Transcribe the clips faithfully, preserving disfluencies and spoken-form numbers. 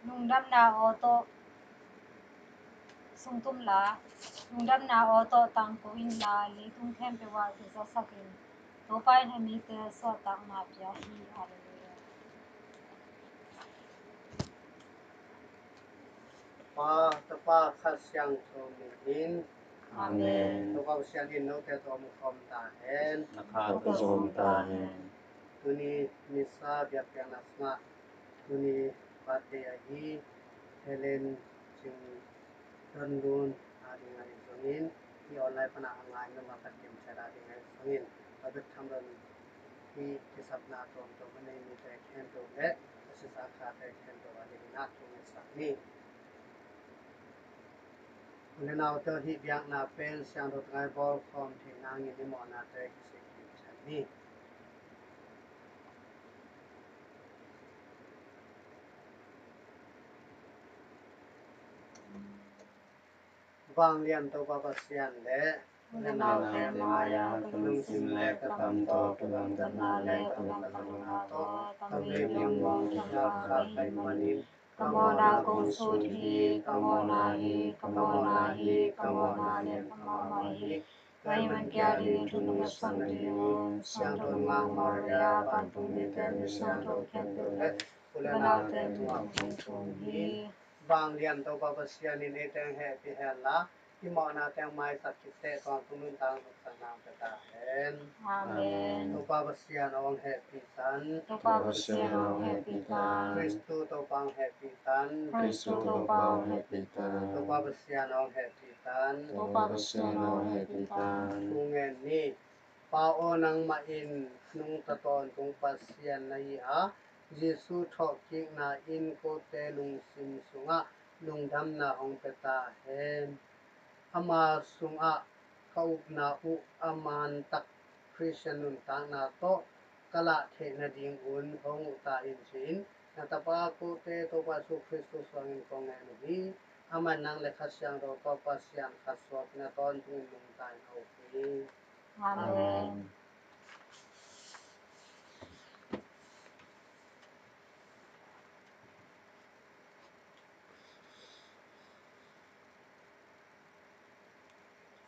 Lungdamna aw tawh sungtum la, lungdamna aw tawh tangko inla, leitung khempeuh ah kizasak in. Topa in a mite suahtakna pia hi. Halleluiah. Pa, Tapa, Kha Siangtho min in. Amen. Topa Pasian in note tawh om khawm ta hen. Na kha tawh om ta hen. Tuni Missa biakpiakna sungah, tuni birthday ahi Helen Cing Don Lun a ding ahi zongin, hih online pan a ngai nong a ka kim chet a ding ahi zongin, a bek tham lo hih kisapna tuamtuam a nei mite khempeuh le a sisa khate khempeuh a ding na thungetsak ni. U le naute, hih biakna pen siangtho tangai bawl khawm thei nangin i mawhnate kisik kik ciat ni. Vanglian Topa Pasian le u le naute mai-ah ka lungsim le ka kam tawh ka gamtatna le ka gamtatna tawh ka vei viang mawng ka hiam kha ka hih manin, ka mawhna kong sut hi, ka mawhna hi, ka mawhna hi, ka mawhna lian mahmah hi. Tua ahih manin kei a dingin thu nong ngetsak nadingun Siangtho Nungak Maria, vantung mite, mi siangtho khempeuh le u le naute tungah kong thum hi. Vanglian Topa Pasian in eite hong hehpih hen la, i mawhna teng maisak khit teh tawntung nuntakna nopsakna hong pia ta hen. Amen. Topa Pasian hong hehpih tan. Topa Pasian hong hehpih tan. Kristu Topa hong hehpih tan. Kristu Topa hong hehpih tan. Topa Pasian hong hehpih tan. Topa Pasian hong hehpih tan. Thu ngen ni. Pa aw, nangmah in nungta tawntung Pasian na hi a, Jesu thawhkikna in kote lungsim sungah lungdamna hong pia ta hen. Ama sungah ka upna uh a mantak Khristian nuntakna tawh ka lah theih nadingun hong uh ta in, ci-in na tapa kote Topa Jesu Khristu suangin kong ngen uh hi. Amah in nang le Kha Siangtho tawh Pasian khat suakin a tawntungin nungta in a up hi. Amen.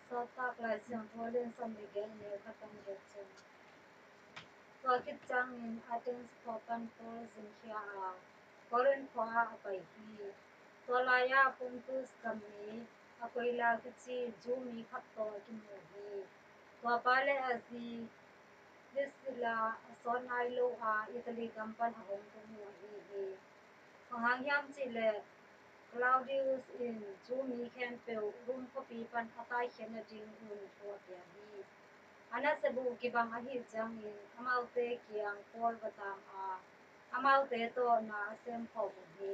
Sawltak Lai Siangtho lian sawm le giat, neu khat pan giat ciang. Tua khit ciangin Athens khua pan Paul zingkhia a, Korinth khua ah a pai hi. Tua lai-ah Pontus gam mi Aquila kici Jew mi khat tawh a kimu hi. Tua pa le a zi Priscilla a sawt nai lo a, Italy gam pan a hong tung uh ahi hi. Bang hang hiam cih leh Claudius in Jew mi khempeuh Rome khuapi pan a taikhiat nadingun thu a pia hi. A nasep uh kibang ahih ciangin amaute kiang Paul va tang a, amaute tawh na a sem khawm uh hi.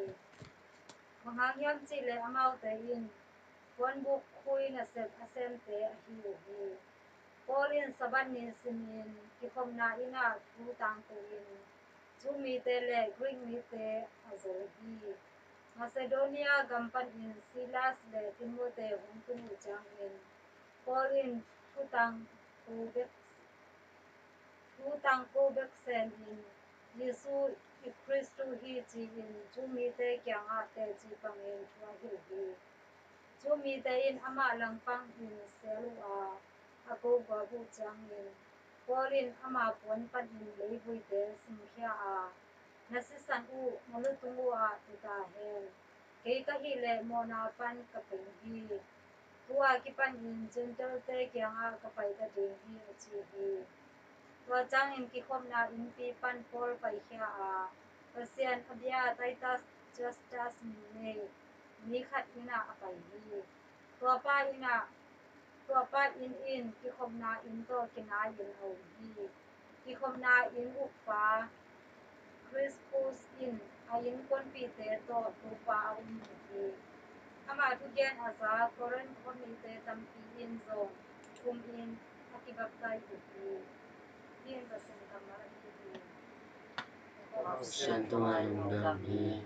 Bang hang hiam cih leh amaute in puanbuk khui nasep a semte ahi uh hi. Paul in Sabbath ni simin kikhopna inn ah thu tangko in Jew mite le Greek mite a zol hi. Macedonia gam panin Silas le Timote hong tung uh ciangin Paul in thu tangko bek, thu tangko bek semin Jesu i Khristu hi ci-in Jew mite kiangah teci pangin thu a hilh hi. Jew mite in amah langpangin sel uh a, a koguap uh ciangin Paul in ama puan panin leivuite simkhia a, na sisan uh na lutung uh ah pi ta hen. Kei ka hih leh mawhna pan ka peng hi. Tu-a kipanin Gentile-te kiangah ka pai ta ding hi, a ci hi. Tua ciangin kikhopna innpi pan Paul paikhia a, Pasian a bia Titus Justus min nei mi khat inn ah a pai hi. Tua pa inn ah, tua pa inn in kikhopna inn tawh kinai-in a om hi. Kikhopna inn ukpa Crispus in a innkuanpihte tawh Topa a um uh hi. Ama thugen a za Korinth khuamite tampi in zong kumin a kibaptize uh hi. Hih in Pasian kammal ahi hi. Pasian tungah lungdam hi.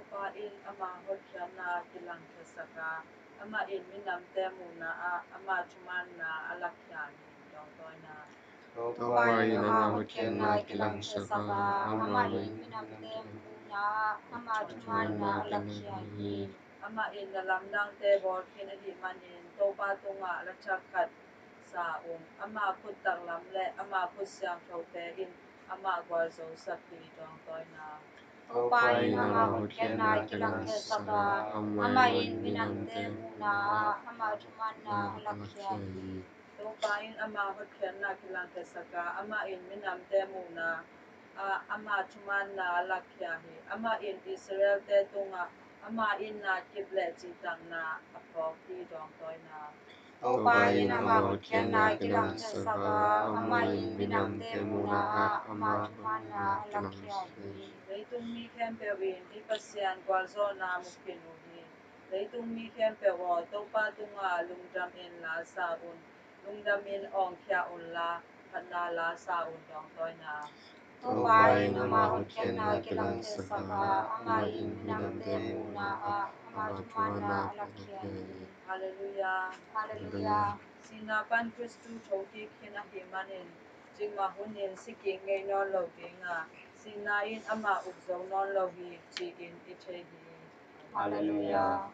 Topa in ama hotkhiatna kilangkhiasak a, amah in minamte muhna ah ama thumanna a lakkhia hi. Dawngtawina. Topa in ama hotkhiatna kilangkhiasak a, amah in minamte muhna ah ama thumanna a lakkhia hi. Amah in na lamdangte bawl khin ahih manin Topa tungah lathak khat sa un. Ama khut taklam le ama khut siangthote in amah gualzosak hi. Dawngtawina. Topa in ama hotkhiatna kilangkhiasak a, amah in minamte muhna ah ama thumanna a lakkhia hi. Topa in ama hotkhiatna kilangkhiasak a, amah in minamte muhna ah ama thumanna a lakkhia hi. Amah in Israel-te tungah ama itna kip le cihtakna a phawk hi. Dawngtawina. Topa in ama hotkhiatna kilangkhiasak a, amah in minamte muhna ah ama thumanna a lakkhia hi. Leitung mi khempeuh in i Pasian gualzawhna mu khin uh hi. Leitung mi khempeuh aw, Topa tungah lungdam in la sa un. Lungdam in awngkhia unla, phatna la sa un. Dawngtawina. Topa in ama hotkhiatna kilangkhiasak a, amah in minamte muhna ah ama thumanna a lakkhia hi. Halleluiah. Halleluiah. Sihna pan Khristu thokik khin ahih manin, cikmah hunin si kik ngei nawn lo ding a, sihna in amah uk zo nawn lo hi, ci-in i thei hi. Halleluiah.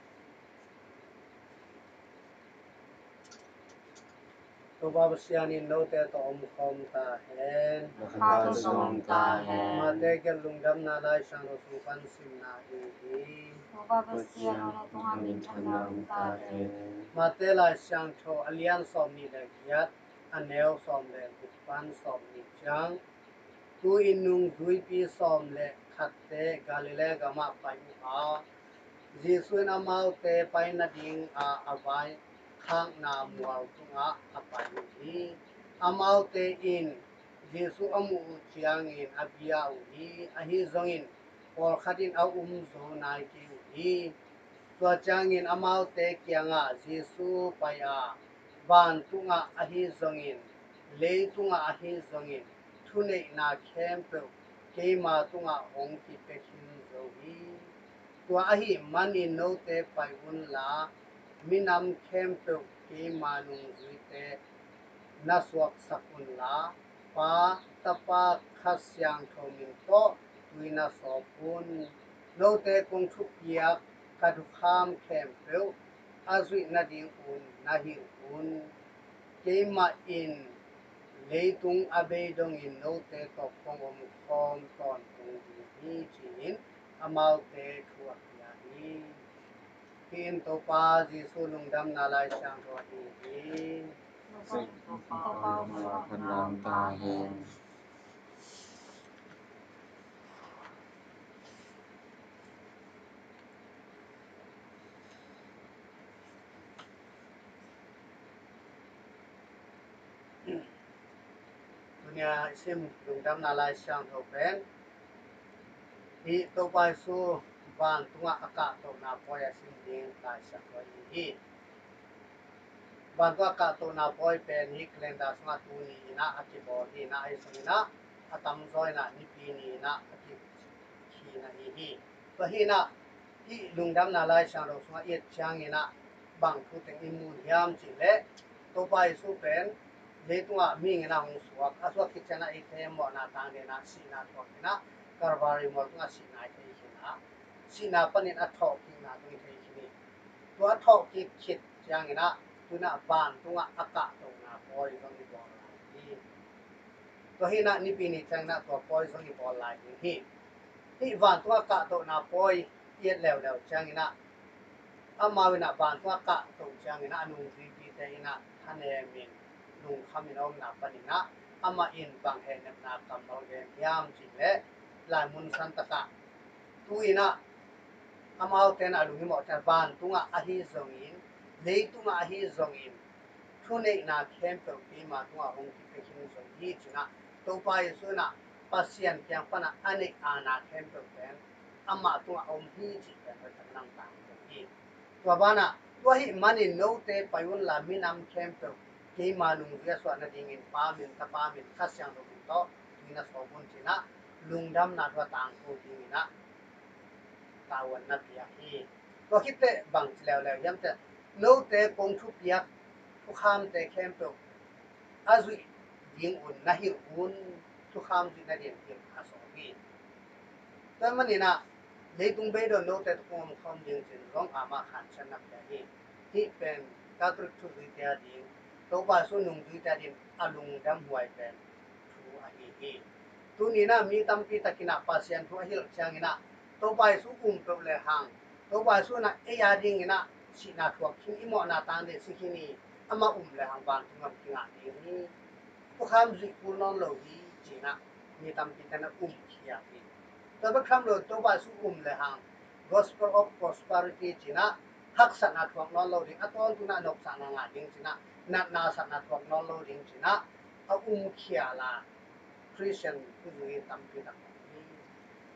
Topa Pasian in note tawh omkhawm ta hen. Na kha tawh zong om ta hen. Mate gelh lungdamna Lai Siangtho sung pan simna hi hi. Topa Pasian aw, na tungah minthanna om ta hen. Mate Lai Siangtho a lian sawmnih le giat, a neu sawm le guk pan sawmnih ciang. Tu-in nungzuipi sawm le khatte Galilee gamah pai uh a, Jesu in amaute pai nadinga a vaikhakna mual tungah a pai uh hi. Amaute in Jesu a muh uh ciangin a bia uh hi. Ahi zongin pawlkhat in a um zo nai kei uh hi. Tua ciangin amaute kiangah Jesu pai a, vantungah ahi zongin, leitungah ahi zongin, thuneihna khempeuh keima tungah hong kipia khin zo hi. Tua ahih manin note pai unla, minam khempeuh keima nungzuite na suaksak unla, Pa, Tapa, Kha Siangtho min tawh tui na sawp un. Note kong thupiak ka thukham khempeuh a zuih nadingun na hilh un. Keimah in leitung a bei dongin note tawh kong omkhawm tawntung ding hi, ci-in amaute thu a pia hi. Hih in Topa Jesu lungdamna Lai Siangtho ahi hi. Topa, Topa, Topa, Topa, Topa, Topa, Topa, Topa. Tuni-a i sim lungdamna Lai Siangtho pen hih Topa Jesu vantungah a kahtohna pawi a sim ding Lai Siangtho ahi hi. Vantungah kahtohna pawi pen hih calendar sungah tuni in ah a kibawl hi in ah, ahi zongin ah a tamzaw in ah Nipi ni in ah a kikhin ahi hi. Tua hi in ah hih lungdamna Lai Siangtho sungah i et ciangin ah bang thu teng i mu hiam cih leh, Topa Jesu pen leitungah mihing in ah hong suak, a suak khit ciangin ah eite mawhna tang dingin ah sihna thuak in ah Calvary mual tungah sihna i thei khin a, sihna panin a thawhkikna tung i thei khin hi. Tua a thawhkik khit ciangin ah tu in ah vantungah a kahtohna pawi zong i bawl lai hi. Tua hi in ah Nipi ni ciangin ah tua pawi zong i bawl lai ding hi. Hih vantungah kahtohna pawi i et leuleu ciangin ah amau in ah vantungah kahtoh ciangin ah a nungzuipite in ah thanemin lungkhamin a omna panin ah amah in bang hehnepna kammal gen hiam cih leh, laimun santak ah tu in ah amaute in ah a lunghimawh ciang, vantungah ahi zongin, leitungah ahi zongin, thuneihna khempeuh keima tungah hong kipia khin zo hi, ci in ah Topa Jesu in ah Pasian kiang pan ah a neih aana khempeuh pen amah tungah a om hi cih pen hoihtak in ah tangko hi. Tua banah tua ahih manin note pai unla minam khempeuh keima nungzui a suah nadingin Pa min, Tapa min, Kha Siangtho min tawh tui na sawp un, ci in ah lungdamna thu a tangko dingin ah tavuan na piak hi. Tua khit teh bang ci leuleu hiam cih leh, note kong thupiak thukhamte khempeuh a zuih dingun na hilh un, thukham zuih nadin hilh a sawm hi. Tua manin ah leitung beidong note tawh kong om khawm ding ci-in zong amah khanciam na pia hi. Hih pen Catholic thuzuite ading, Topa Jesu nungzuite ading a lungdamhuai pen thu ahi hi. Tuni-in ah mi tampi takin ah Pasian thu a hilh ciangin ah Topa Jesu um peuh lehang, Topa Jesu in ah ei adingin ah sihna thuak khin, i mawhna tang ding si khin hi, amah um lehang vantung gam kingah ding hi. Thukham zuih kul nawn lo hi ci-in ah mi tampi ten ah um khial hi. Tua bek tham lo, Topa Jesu um lehang gospel of prosperity ci-in ah haksatna thuak nawn lo ding, a tawntung ah nopsakna ngah ding ci-in ah, natna satna thuak nawn lo ding ci-in ah a um khial a, Christian thuzui tampi tak om hi.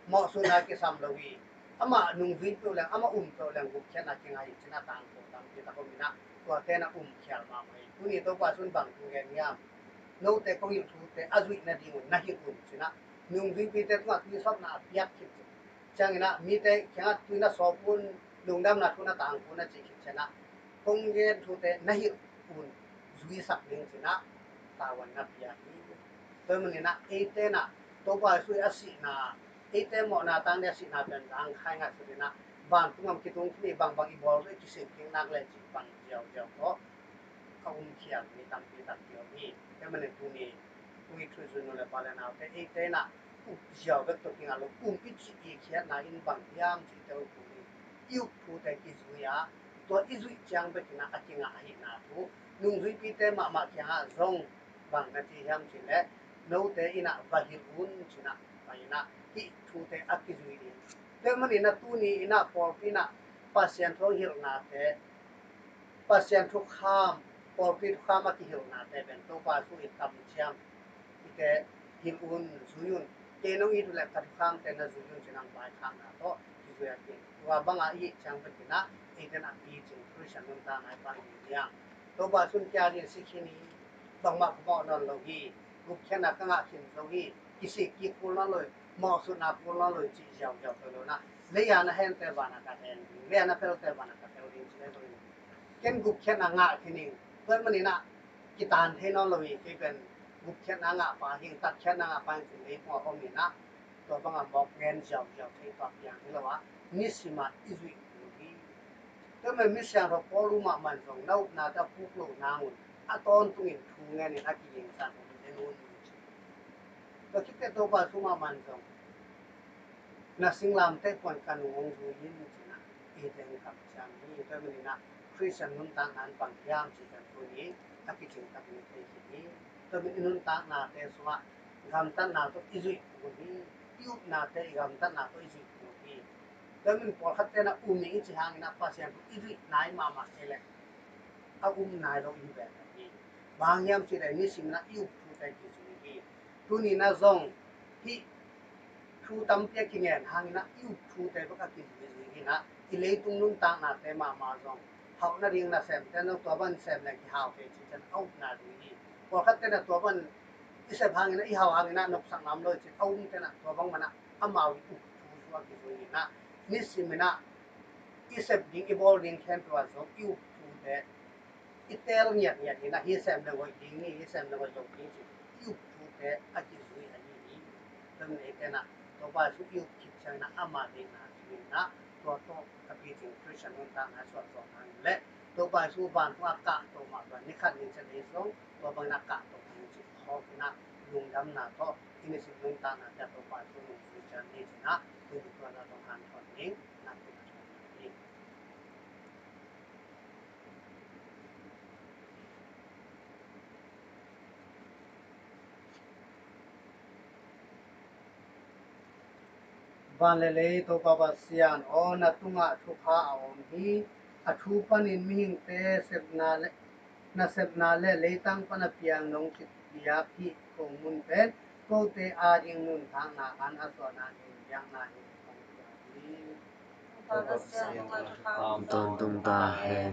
Mawhsutna kisam lo hi. Amah nungzui peuh leng, amah um peuh leng gupkhiatna kingah hi ci-in a tangko tampi tak om in ah, tuate in ah um khial mahmah hi. Tuni Topa Jesu in bang thu gen hiam? Note kong hilh thute a zuih nadingun na hilh un ci-in ah, nungzuipite tungah tuisawpna a piak khit ciangin ah, mite kiangah tui na sawp un, lungdamna thu na tangko un a cih khit ciangin ah, kong gen thute na hilh un, zuisak ding ci-in ah tavuan na pia hi. Tua manin ah eite in ah Topa Jesu a sihna, eite mawhna tang ding a sihna pen zangkhai ngaihsut in ah, vantung gam kitung khin hi, bangbang i bawl zaw i kisik kik nak leh cih bang ziauziau tawh a um khial mi tampi tak hi om hi. Tua manin tuni Tui Thuzuite nu le pa le naute, eite in ah up ziau bek tawh kingah lo, um i cih i khiatna in bang hiam cih tawh kul hi. I up thute kizui a, tua i zuih ciang bek in ah a kingah ahihna thu nungzuipite mahmah kiangah zong bang na ci hiam cih leh, note in ah va hilh un ci-in ah, pai in ah hih thute a kizui ding. Tua manin ah tuni in ah pawlpi in ah Pasian thu hilhnate, Pasian thukham, pawlpi thukham a kihilhnate pen Topa Jesu i kamciam, hihte hilh un, zui un, kei nong it uh leh ka thukhamte na zui un ci-in ah vaikhakna tawh kizui a kihilh. Tua bangah i hih ciang bek in ah eite in ah picing Christian nuntakna i pang ding hi hang. Topa Jesu in kei ading si khin hi, bangmah ka mawh nawn lo hi, gupkhiatna ka ngah khin zo hi, kisik kik kul nawn lo hi, mawhsutna kul nawn lo hi cih ziauziau tawh lo in ah, lei a na hente van ah ka hen ding, lei a na phelte van ah ka phel ding ci leh zong, ken gupkhiatna ngah khin ing. Tua manin ah kitan thei nawn lo hi, kei pen gupkhiatna ngah pa hi ing, tatkhiatna ngah pa hi ing ci-in leitungah om in ah, tua bangah mawk gen ziauziau thei, tua piang hi lo a, nisim a i zuih kul hi. Tua manin Misiangtho Paul mahmah in zong, na upnate a puk loh nang un, a tawntungin thu ngenin a kigingsa-in om den un, ci. Tua khit teh Topa Jesu mahmah in zong, na singlamteh puan ka nung hong zui in ci-in ah eite in kamciam hi. Tua manin ah Christian nuntakna in bang hiam cih pen tuni a kicing takin i thei khin hi. Tua manin i nuntaknate sungah gamtatna tawh i zuih kul hi. I upnate i gamtatna tawh i zuih kul hi. Tua manin pawlkhatte in ah um ing i cih hangin ah Pasian thu i zuih nai mahmah kei leh a um nai lo i hi ve hi. Bang hang hiam cih leh nisim in ah i up thute kizui hi. Tuni in ah zong hih thu tampi a kingen hangin ah i up thute bek a kizui zui hi in ah, i leitung nuntaknate mahmah zong hauh nading nasemte in ah tua bang sem leng kihau kei cih ciang a upna zui hi. Pawlkhatte in ah tua bang i sep hangin ah, i hau hangin ah nopsak ngam lo hi ci-in a umte in ah tua bang man ah amau i up thu sung a kizui hi in ah, nisim in ah i sep ding, i bawl ding khempeuh ah zong i up thute, i teel ngiatngiat hi in ah, hih sem leng hoih ding hi, hih sem leng hoih lo ding ci-in i up thute a kizui ahi hi. Tua manin eite in ah Topa Jesu i up khit ciangin ah ama deihna zui in ah, tua tawh a picing Christian nuntakna suahzawh nang leh Topa Jesu vantung a kahto mah bang, ni khat ni ciang ei zong tua bangin a kahto ding cih khawk in ah lungdamna tawh i nisim nuntaknate ah Topa Jesu nungzui ciat ni ci-in ah tuni tua zah zong hanthawn ding nakpi tak hi. Van le lei Topa Pasian aw, na tungah thupha a om hi. A thu panin mihingte sepna le, na sepna le leitang pan a piang nong khitpiak hih ko mun pen kote ading nuntakna an a suahna in biakna in hong pia hi. Tawntung ta hen.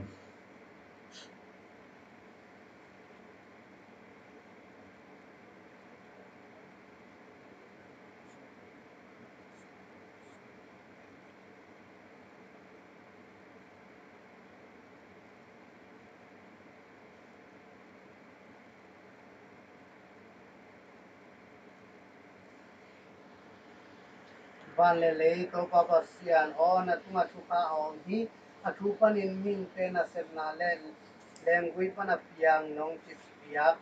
Van le lei Topa Pasian aw, na tungah thupha a om hi. A thu panin mihingte nasepna le lenggui pan a piang nong cippiak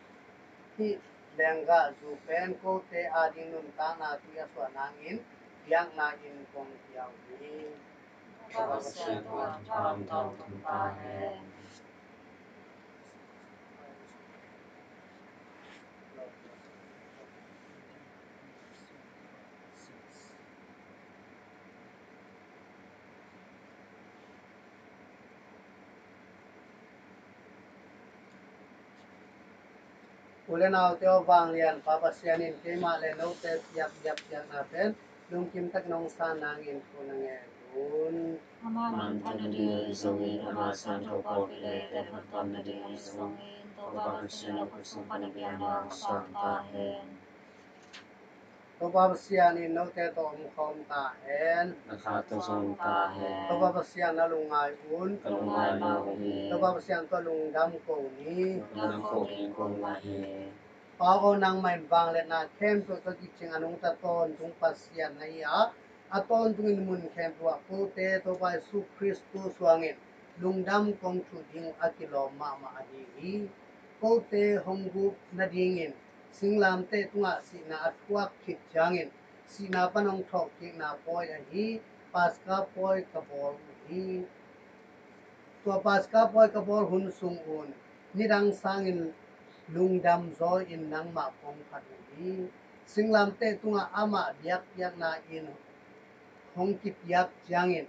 hih lenggahzu pen kote ading nuntakna tui a suah nangin biakna in kong kiau hi. Topa Pasian tungah thupha om tawntung ta hen. U le naute aw, vanglian Pa Pasian in keimah le note piak biakpiakna pen lungkim takin hong san nangin thu na ngen un. Amah minthanna ding ahi zongin, amah siangtho pawlpi le teh phattuamna ding ahi zongin, Topa Pasian a khut sung pan a biakna hong suak ta hen. Topa Pasian in note tawh om khawm ta hen. Na kha tawh zong ta hen. Topa Pasian na lungngai un. Ka lungngai mah uh hi. Topa Pasian tawh lungdam ko ni. Lungdam ko ding kong mah hi. Pa aw, nangmah in vangliatna khempeuh tawh kicing a nungta tawntung Pasian na hi a, a tawntungin mun khempeuh ah kote Topa Jesu Khrist suangin lungdam kong thuh ding a kilawm mahmah ahi hi. Kote hong gup nadingin singlamteh tungah sihna a thuak khit ciangin sihna pan hong thawhkikna pawi ahi Paska pawi ka bawl uh hi. Tua Paska pawi ka bawl hun sung un nidang sangin lungdam zawi in nangmah kong phat uh hi. Singlamteh tungah amah biakpiakna in hong kipiak ciangin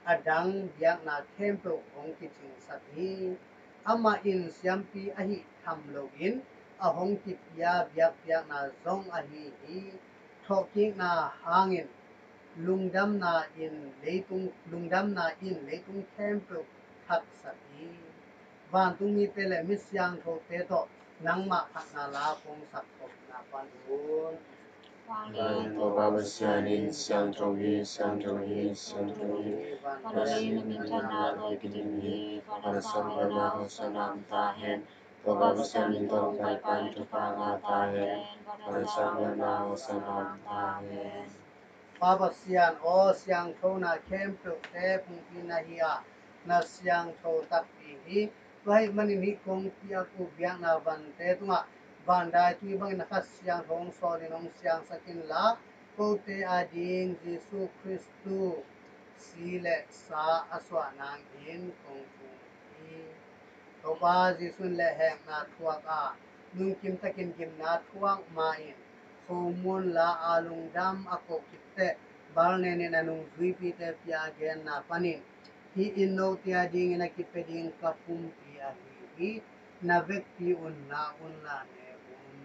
a dang biakna khempeuh hong kicingsak hi. Amah in siampi ahih tham loin a hong kipia biakpiakna zong ahi hi. Thawhkikna hangin lungdamna in leitung, lungdamna in leitung khempeuh thaksak hi. Vantungmite le mi siangthote tawh nangmah phatna la kong sak khopna pan un. Vanglian Topa Pasian in siangtho hi, siangtho hi, siangtho hi. Vanglian na minthanna tawh kidim hi. Van a sanggamna hosana om ta hen. Topa Pasian min tawh hong paipa in thupha ngah ta hen. Van a sanggamna hosana om ta hen. Pa Pasian aw, siangthona khempeuhte phungpi na hi a, na siangtho takpi hi. Tua ahih manin hih kong piak uh biakna vante tungah vandaitui bangin na Kha Siangtho hong sawlin hong siangsak inla, kote ading Jesu Khrist si le sa a suah nangin kong thum hi. Topa Jesu in lehhekna thuak a, lungkim takin gimna thuak ma-in, khomun la a lungdam a koh khit teh, bal nenin a nungzuipite pia a genna panin, hih in note adingin a kipia ding ka pumpi ahi hi. Na vekpi un, la un la ne un.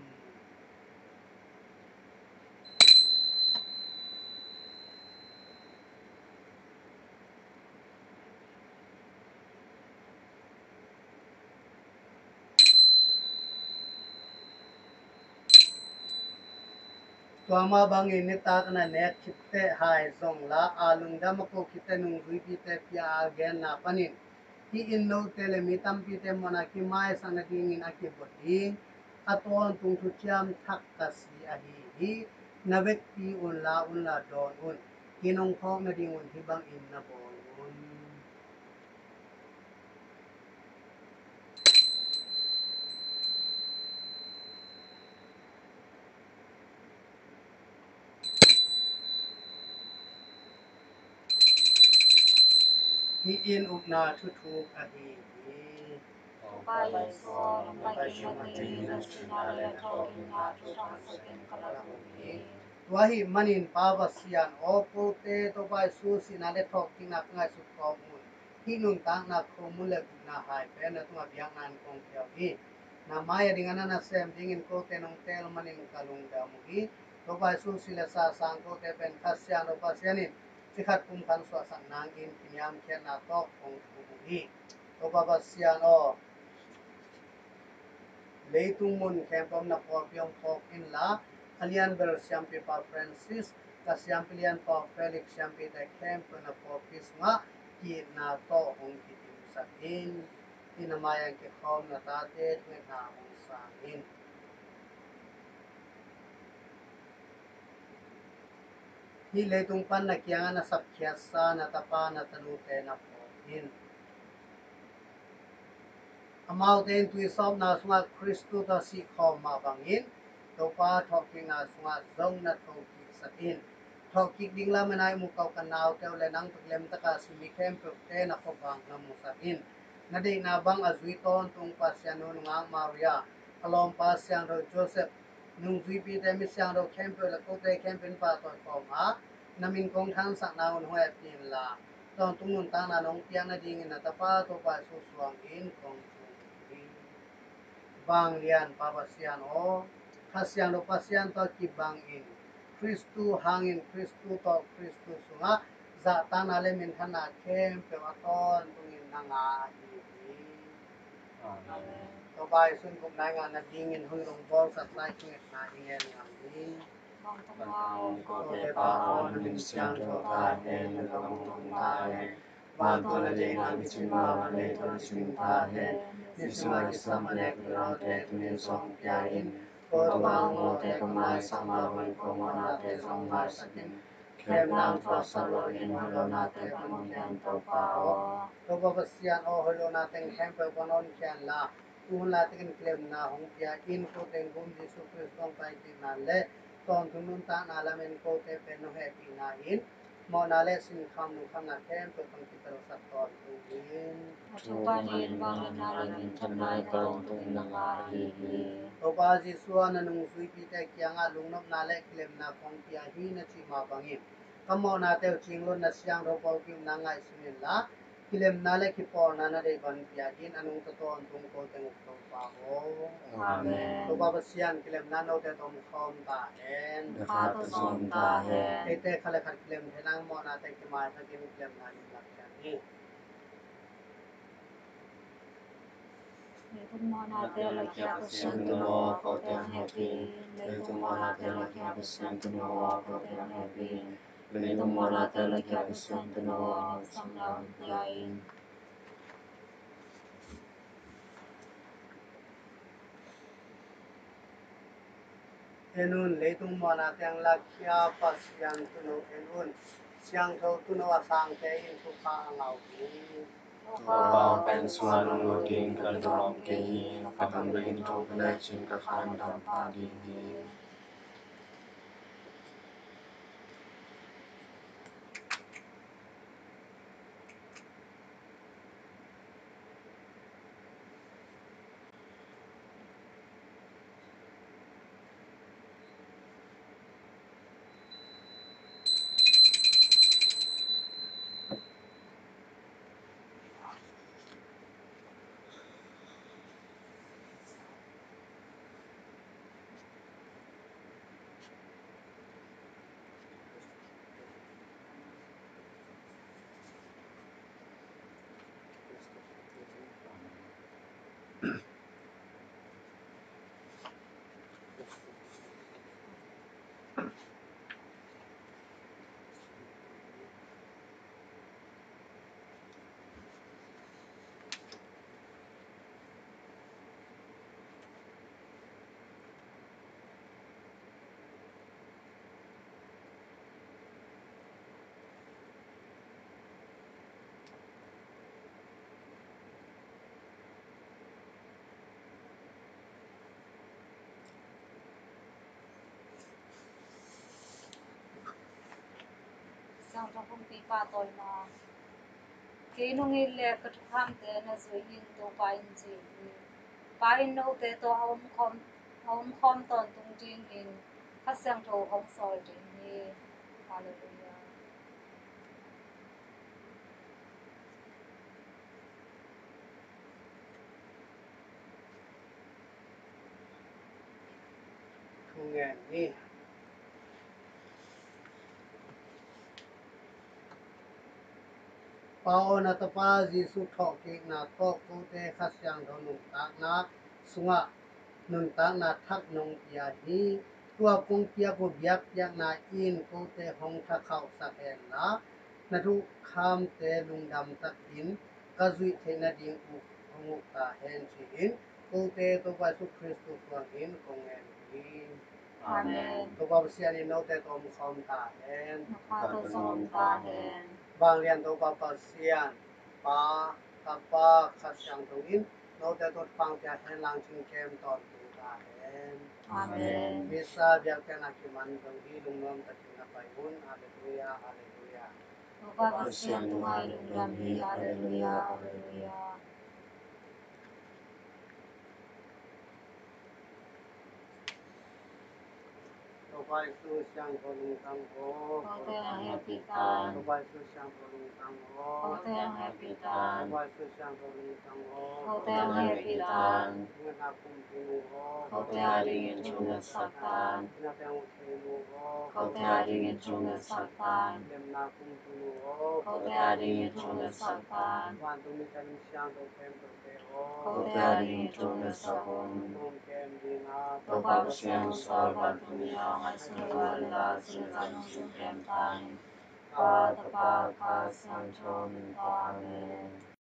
Tua mah bangin nitak na nek khit teh hai zong la a, lungdam a koh khit teh nungzuipite pia a genna panin, hih in note le mi tampite muhna kimaisak nadingin a kibot ding a tawntung thuciam thak ka si ahi hi. Na vekpi un, la un la dawn un. Hih in hong phawk nadingun hih bangin na bawl un. Hih in upna thuthuk ahi hi. Topa Jesu aw, hong pai kik nadingin na sihna le thawhkikna thu thangsak in ka lak uh hi. Tua ahih manin Pa Pasian aw, kote Topa Jesu sihna le thawhkikna ka ngaihsut khawm un. Hih nuntakna khomun le gupna hai pen na tungah biakna in kong kiau hi. Na mai a ding a na nasem dingin kote nong teel manin ka lungdam uh hi. Topa Jesu si le sa sang kote pen Kha Siangtho Pasian in cikhat pumkhat suahsak nangin kiniamkhiatna tawh kong thum uh hi. Topa Pasian aw, leitung mun khempeuh na pawlpi hong phawk inla, a lianbel siampipa Francis, ka siampi lianpa Felix, siampite khempeuh na pawlpi sungah ki-itna tawh hong kidimsak in. Hih na mai-ah kikhawm na tate thungetna hong sang in. Hih leitung pan na kiangah na sapkhiatsa na tapa na tanute na phawk in. Amaute in tuisawpna sungah Khristu tawh sihkhawm mah bangin Topa thawhkikna sungah zong na thokiksak in. Thawhkik ding lam a na ihmu kauh ka naute uh le nang tawh kilemtaka si mi khempeuhte na khuavak na musak in. Na deihna bang a zui tawntung Pasian nu nungak Maria, a lawmpa siangtho Joseph, nungzuipite, mi siangtho khempeuh le kote khempeuh in pahtawi khawm a, na min kong thansakna un hong hehpih inla, tawntung nuntakna nong piak nadingin na tapa Topa Jesu suangin kong thum hi. Vanglian Pa Pasian aw, Kha Siangtho Pasian tawh kibangin, Khristu hangin, Khristu tawh, Khristu sungah zahtakna le minthanna khempeuh a tawntungin na ngah ahi hi. Amen. Topa Jesu in gupna i ngah nadingin hun lungbawl sak lai thungetna i ngen ngam hi. Mangthang a om kote Pa aw, na min siangtho ta hen, na gam hong tung ta hen. Vantung a na deihna a cin mah bang leitungah a cin ta hen. Nisim a kisam manna i gawmte tuni in hong pia in. Ko Topa, hong mawhte ka maisak mah bangin ko mawhnate zong maisak in. Kihemna hong thuaksak loin hoih lohnate pan hong pia in Topa aw. Topa Pasian aw, hoih lohna teng khempeuh pan hong pia inla, tu hun laitak in kilemna hong pia in, ko teng Gumpa Jesu Khristu hong pai kikna le tawntung nuntakna lamin kote pen hong hehpihna in, mawhna le sinkham lungkhamna khempeuh pan kipelsak tawntung in. A Topa in vangliatna le minthanna i tawntungin na ngah ahi hi. Topa Jesu aw, na nungzuipite kiangah lungnopna le kilemna kong pia hi na cih mah bangin, ka mawhnate uh cingluan na siangtho pawl ki-ukna ngaihsun inla, kilemna le kipawlna na deih bang pia in, a nungta tawntung ko teng uk Topa aw. Amen. Topa Pasian, kilemna note tawh om khawm ta hen. Na kha tawh zong om ta hen. Eite khat le khat kilem theihna mawhnate kimaisak in kilemna in lak cian hi. Leitung mawhnate lakhia Pasian tuuno aw, kote hong hehpih in. Leitung mawhnate lakhia Pasian tuuno aw, kote hong hehpih in. Leitung mawhnate lakhia Pasian tuuno aw, na utsanna hong pia in. En un, leitung mawhnate lakhia Pasian tuuno en un. Siangtho tuuno a sangte in thupha a ngah uh hi. Topa, pen sungah nong lut ding ka lungdam kei hi. Ka thang dingin thu ka lek cin ka khan dam pah ding hi. Siangtho Kumpipa tawina. Kei nong it leh ka thukhamte na zui in, Topa in ci hi. Pa in note tawh a omkhawm, a omkhawm tawntung dingin Kha Siangtho hong sawl ding hi. Halleluiah. Thungen ni. Pa aw, na Tapa Jesuh thawhkikna tawh kote Kha Siangtho nuntakna sungah nuntakna thak nong pia hi. Tua kong piak uh biakpiakna in kote hong thakhauhsak henla, na thukhamte lungdam takin ka zuih theih nading uh hong uk ta hen ci-in kote Topa Jesuh Khrist suangin kong ngen hi. Amen. Topa Pasian in note tawh om khawm ta hen. Na kha tawh zong om ta hen. Vanglian Topa Pasian, Pa, Tapa, Kha Siangtho in note tawh pang pia hen lang, cingkem tawntung ta hen. Amen. Misa biakpiakna kiman zong hi lungnuam takin na pai un. Halleluia, halleluia. Topa Pasian tungah lungdam hi. Halleluia, halleluia. Topa Jesu siangtho lungtang aw. Kote hong hehpih ta in. Topa Jesu siangtho lungtang aw. Kote hong hehpih ta in. Topa Jesu siangtho lungtang aw. Kote hong hehpih ta in. Ngatna kumpi nu aw. Kote adingin thu ngetsak ta in. Ngatna kumpi nu aw. Kote adingin thu ngetsak ta in. Lemna kumpi nu aw. Kote adingin thu ngetsak ta in. Vantungmi Kha siangtho khempeuh Kote adingin thu ngetsak un. Topa Pasian sual vantungmi hong ngaihsun lua in la, cingzan hong cingkem ta in. Pa, Tapa, Kha Siangtho min tawh. Amen.